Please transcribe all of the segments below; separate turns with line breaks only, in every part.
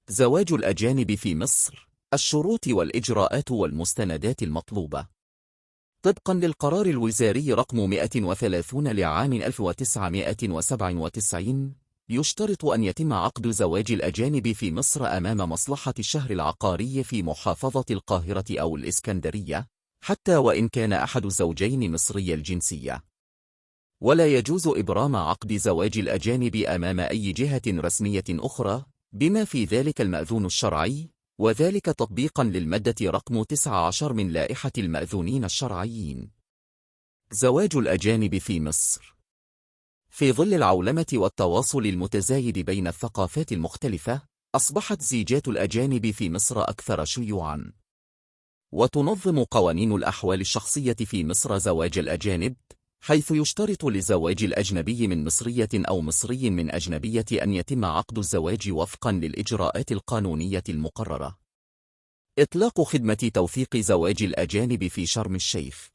زواج الأجانب في مصر، الشروط والإجراءات والمستندات المطلوبة. طبقا للقرار الوزاري رقم 130 لعام 1997، يشترط أن يتم عقد زواج الأجانب في مصر أمام مصلحة الشهر العقاري في محافظة القاهرة أو الإسكندرية، حتى وإن كان أحد الزوجين مصري الجنسية. ولا يجوز إبرام عقد زواج الأجانب أمام أي جهة رسمية أخرى، بما في ذلك المأذون الشرعي، وذلك تطبيقا للمادة رقم 19 من لائحة المأذونين الشرعيين. زواج الأجانب في مصر. في ظل العولمة والتواصل المتزايد بين الثقافات المختلفة، أصبحت زيجات الأجانب في مصر أكثر شيوعا. وتنظم قوانين الأحوال الشخصية في مصر زواج الأجانب، حيث يشترط لزواج الأجنبي من مصرية أو مصري من أجنبية أن يتم عقد الزواج وفقا للإجراءات القانونية المقررة. إطلاق خدمة توثيق زواج الأجانب في شرم الشيخ.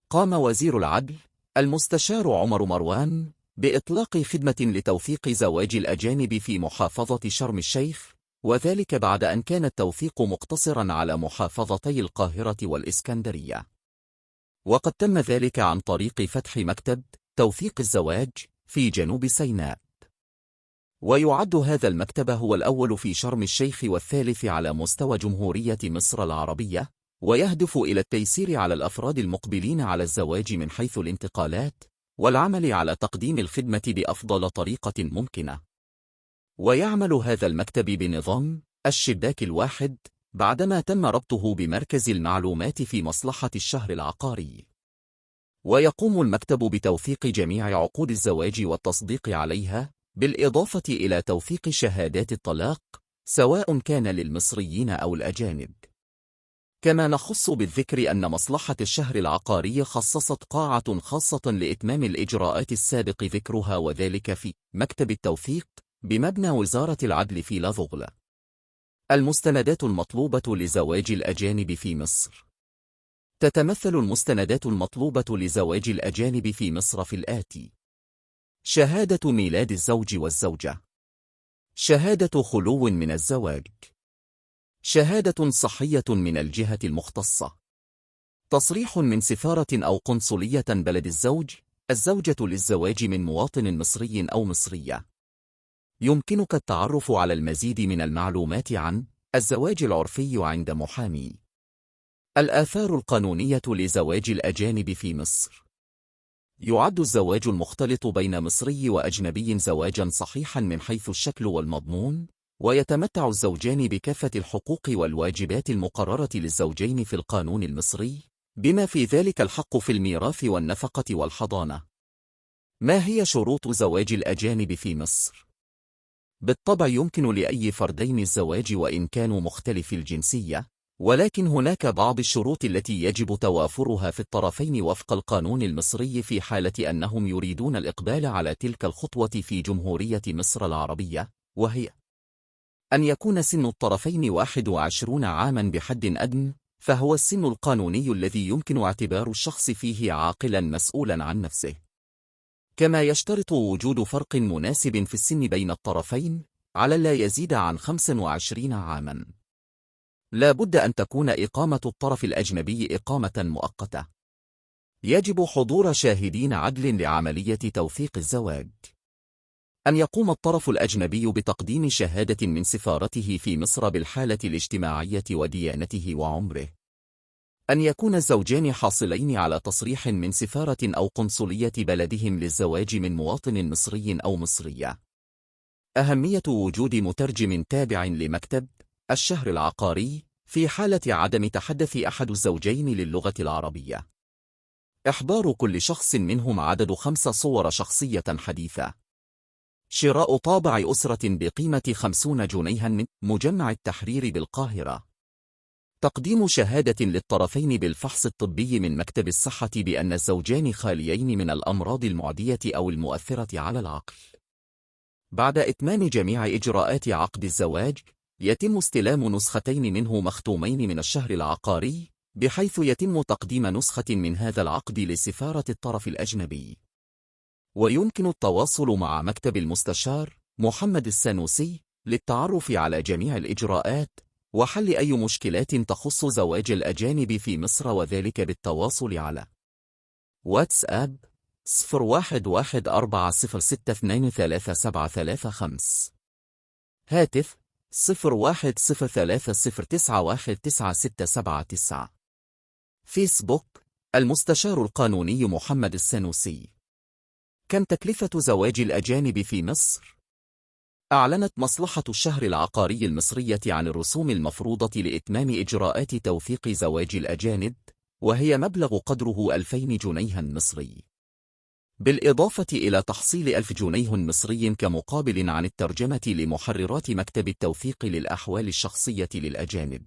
قام وزير العدل المستشار عمر مروان بإطلاق خدمة لتوثيق زواج الأجانب في محافظة شرم الشيخ، وذلك بعد أن كان التوثيق مقتصرا على محافظتي القاهرة والإسكندرية. وقد تم ذلك عن طريق فتح مكتب توثيق الزواج في جنوب سيناء. ويعد هذا المكتب هو الأول في شرم الشيخ والثالث على مستوى جمهورية مصر العربية، ويهدف إلى التيسير على الأفراد المقبلين على الزواج من حيث الانتقالات، والعمل على تقديم الخدمة بأفضل طريقة ممكنة. ويعمل هذا المكتب بنظام الشباك الواحد، بعدما تم ربطه بمركز المعلومات في مصلحة الشهر العقاري. ويقوم المكتب بتوثيق جميع عقود الزواج والتصديق عليها، بالإضافة إلى توثيق شهادات الطلاق، سواء كان للمصريين أو الأجانب. كما نخص بالذكر أن مصلحة الشهر العقاري خصصت قاعة خاصة لإتمام الإجراءات السابق ذكرها، وذلك في مكتب التوثيق بمبنى وزارة العدل في لاذقلة. المستندات المطلوبة لزواج الأجانب في مصر. تتمثل المستندات المطلوبة لزواج الأجانب في مصر في الآتي: شهادة ميلاد الزوج والزوجة، شهادة خلو من الزواج، شهادة صحية من الجهة المختصة، تصريح من سفارة أو قنصلية بلد الزوج، الزوجة للزواج من مواطن مصري أو مصرية. يمكنك التعرف على المزيد من المعلومات عن الزواج العرفي عند محامي. الآثار القانونية لزواج الأجانب في مصر. يعد الزواج المختلط بين مصري وأجنبي زواجا صحيحا من حيث الشكل والمضمون، ويتمتع الزوجان بكافة الحقوق والواجبات المقررة للزوجين في القانون المصري، بما في ذلك الحق في الميراث والنفقة والحضانة. ما هي شروط زواج الأجانب في مصر؟ بالطبع يمكن لأي فردين الزواج وإن كانوا مختلفي الجنسية، ولكن هناك بعض الشروط التي يجب توافرها في الطرفين وفق القانون المصري في حالة أنهم يريدون الإقبال على تلك الخطوة في جمهورية مصر العربية، وهي أن يكون سن الطرفين 21 عاما بحد أدنى، فهو السن القانوني الذي يمكن اعتبار الشخص فيه عاقلا مسؤولا عن نفسه. كما يشترط وجود فرق مناسب في السن بين الطرفين على لا يزيد عن 25 عاما. لا بد أن تكون إقامة الطرف الأجنبي إقامة مؤقتة. يجب حضور شاهدين عدل لعملية توثيق الزواج. أن يقوم الطرف الأجنبي بتقديم شهادة من سفارته في مصر بالحالة الاجتماعية وديانته وعمره. أن يكون الزوجان حاصلين على تصريح من سفارة أو قنصلية بلدهم للزواج من مواطن مصري أو مصرية. أهمية وجود مترجم تابع لمكتب الشهر العقاري في حالة عدم تحدث أحد الزوجين للغة العربية. إحضار كل شخص منهم عدد 5 صور شخصية حديثة. شراء طابع أسرة بقيمة 50 جنيها من مجمع التحرير بالقاهرة. تقديم شهادة للطرفين بالفحص الطبي من مكتب الصحة بأن الزوجان خاليين من الأمراض المعدية أو المؤثرة على العقل. بعد إتمام جميع إجراءات عقد الزواج، يتم استلام نسختين منه مختومين من الشهر العقاري، بحيث يتم تقديم نسخة من هذا العقد لسفارة الطرف الأجنبي. ويمكن التواصل مع مكتب المستشار محمد السنوسي للتعرف على جميع الإجراءات وحل أي مشكلات تخص زواج الأجانب في مصر، وذلك بالتواصل على واتساب 0114062335، هاتف 010309199679، فيسبوك المستشار القانوني محمد السنوسي. كم تكلفة زواج الأجانب في مصر؟ أعلنت مصلحة الشهر العقاري المصرية عن الرسوم المفروضة لإتمام إجراءات توثيق زواج الأجانب، وهي مبلغ قدره 2000 جنيها مصري، بالإضافة إلى تحصيل 1000 جنيه مصري كمقابل عن الترجمة لمحررات مكتب التوثيق للأحوال الشخصية للأجانب.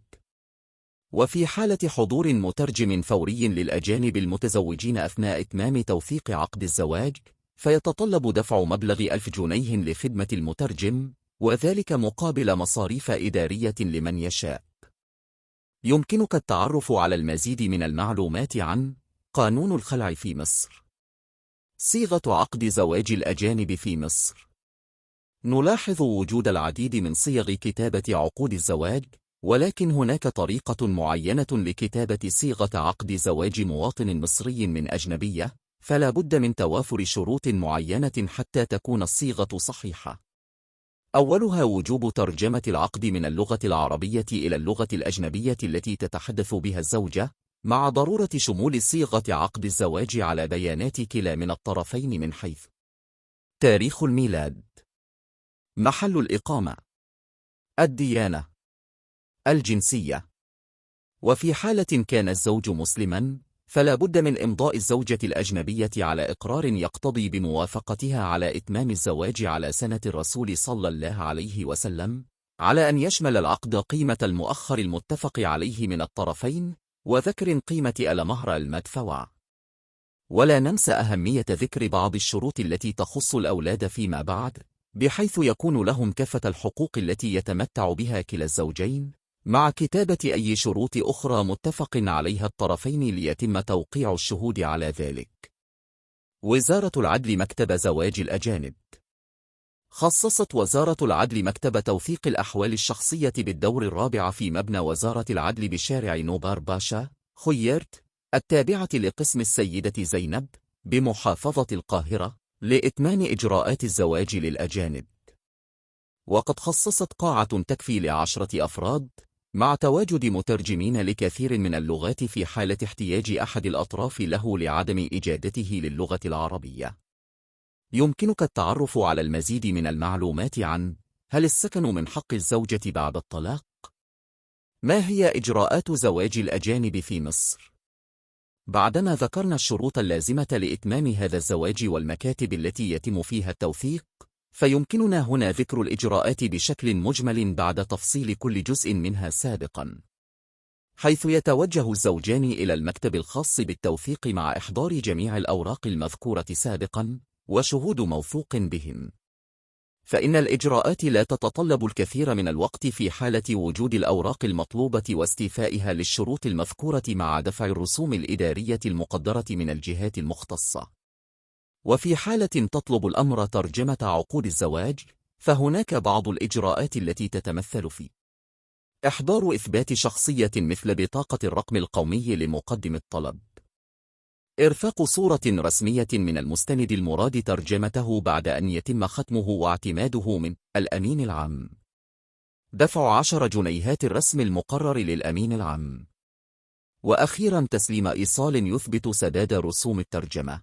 وفي حالة حضور مترجم فوري للأجانب المتزوجين أثناء إتمام توثيق عقد الزواج، فيتطلب دفع مبلغ 1000 جنيه لخدمة المترجم، وذلك مقابل مصاريف إدارية لمن يشاء. يمكنك التعرف على المزيد من المعلومات عن قانون الخلع في مصر. صيغة عقد زواج الأجانب في مصر. نلاحظ وجود العديد من صيغ كتابة عقود الزواج، ولكن هناك طريقة معينة لكتابة صيغة عقد زواج مواطن مصري من أجنبية، فلا بد من توافر شروط معينة حتى تكون الصيغة صحيحة. أولها وجوب ترجمة العقد من اللغة العربية إلى اللغة الأجنبية التي تتحدث بها الزوجة، مع ضرورة شمول صيغة عقد الزواج على بيانات كلا من الطرفين من حيث تاريخ الميلاد، محل الإقامة، الديانة، الجنسية. وفي حالة كان الزوج مسلما، فلا بد من إمضاء الزوجة الأجنبية على إقرار يقتضي بموافقتها على إتمام الزواج على سنة الرسول صلى الله عليه وسلم، على أن يشمل العقد قيمة المؤخر المتفق عليه من الطرفين، وذكر قيمة المهر المدفوع. ولا ننسى أهمية ذكر بعض الشروط التي تخص الأولاد فيما بعد، بحيث يكون لهم كافة الحقوق التي يتمتع بها كلا الزوجين، مع كتابة أي شروط أخرى متفق عليها الطرفين ليتم توقيع الشهود على ذلك. وزارة العدل مكتب زواج الأجانب. خصصت وزارة العدل مكتب توثيق الأحوال الشخصية بالدور الرابع في مبنى وزارة العدل بشارع نوبار باشا خيرت التابعة لقسم السيدة زينب بمحافظة القاهرة لإتمام إجراءات الزواج للأجانب. وقد خصصت قاعة تكفي ل10 أفراد، مع تواجد مترجمين لكثير من اللغات في حالة احتياج أحد الأطراف له لعدم إجادته للغة العربية. يمكنك التعرف على المزيد من المعلومات عن: هل السكن من حق الزوجة بعد الطلاق؟ ما هي إجراءات زواج الأجانب في مصر؟ بعدما ذكرنا الشروط اللازمة لإتمام هذا الزواج والمكاتب التي يتم فيها التوثيق، فيمكننا هنا ذكر الإجراءات بشكل مجمل بعد تفصيل كل جزء منها سابقا، حيث يتوجه الزوجان إلى المكتب الخاص بالتوثيق مع إحضار جميع الأوراق المذكورة سابقا وشهود موثوق بهم. فإن الإجراءات لا تتطلب الكثير من الوقت في حالة وجود الأوراق المطلوبة واستيفائها للشروط المذكورة مع دفع الرسوم الإدارية المقدرة من الجهات المختصة. وفي حالة تطلب الأمر ترجمة عقود الزواج، فهناك بعض الإجراءات التي تتمثل في: إحضار إثبات شخصية مثل بطاقة الرقم القومي لمقدم الطلب، إرفاق صورة رسمية من المستند المراد ترجمته بعد أن يتم ختمه واعتماده من الأمين العام، دفع 10 جنيهات الرسم المقرر للأمين العام، وأخيرا تسليم إيصال يثبت سداد رسوم الترجمة.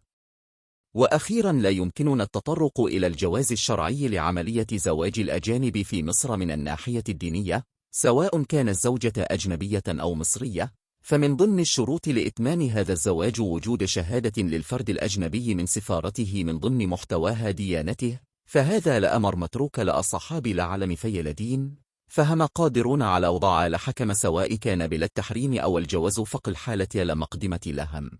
وأخيرا لا يمكننا التطرق إلى الجواز الشرعي لعملية زواج الأجانب في مصر من الناحية الدينية، سواء كانت الزوجة أجنبية أو مصرية. فمن ضمن الشروط لإتمام هذا الزواج وجود شهادة للفرد الأجنبي من سفارته من ضمن محتواها ديانته، فهذا لأمر متروك لأصحاب العلم فيلدين، فهم قادرون على وضع الحكم سواء كان بلا التحريم أو الجواز فق الحالة لا مقدمة لهم.